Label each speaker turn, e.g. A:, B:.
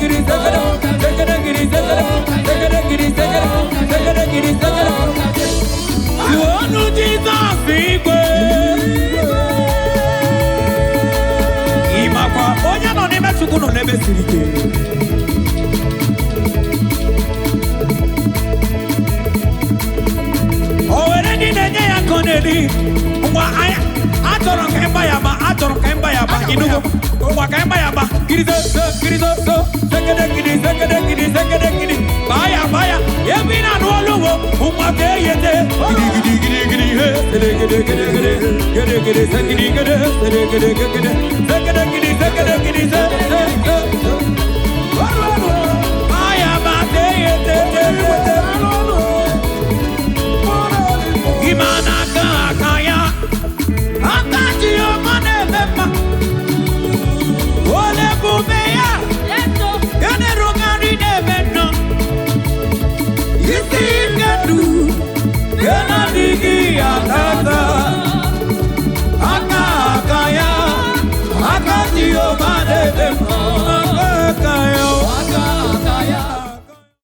A: gidi sekede sekede gidi sekede sekede gidi sekede sekede gidi sekede. Tụọnụ Jizọs igwe. Ịmakwa onye nọ n'ime Chukwu nọ n'ebe siri ike. O were ndị na-enye ya nkọ na-eri. Ngwa anya, achọrọ ka ịgba ya ma achọrọ ka ịgba ya ma ịnụgo. Ngwa ka ịgba ya ma gidi so so gidi so so sekede gidi sekede gidi sekede gidi baa ya baa ya ebe ị na-anụ olu wo ngwa ka eyete gidi gidi gidi gidi he sede gede gede gede gede gede sekidi gede sede gede gede sekede gidi sekede gidi se se se.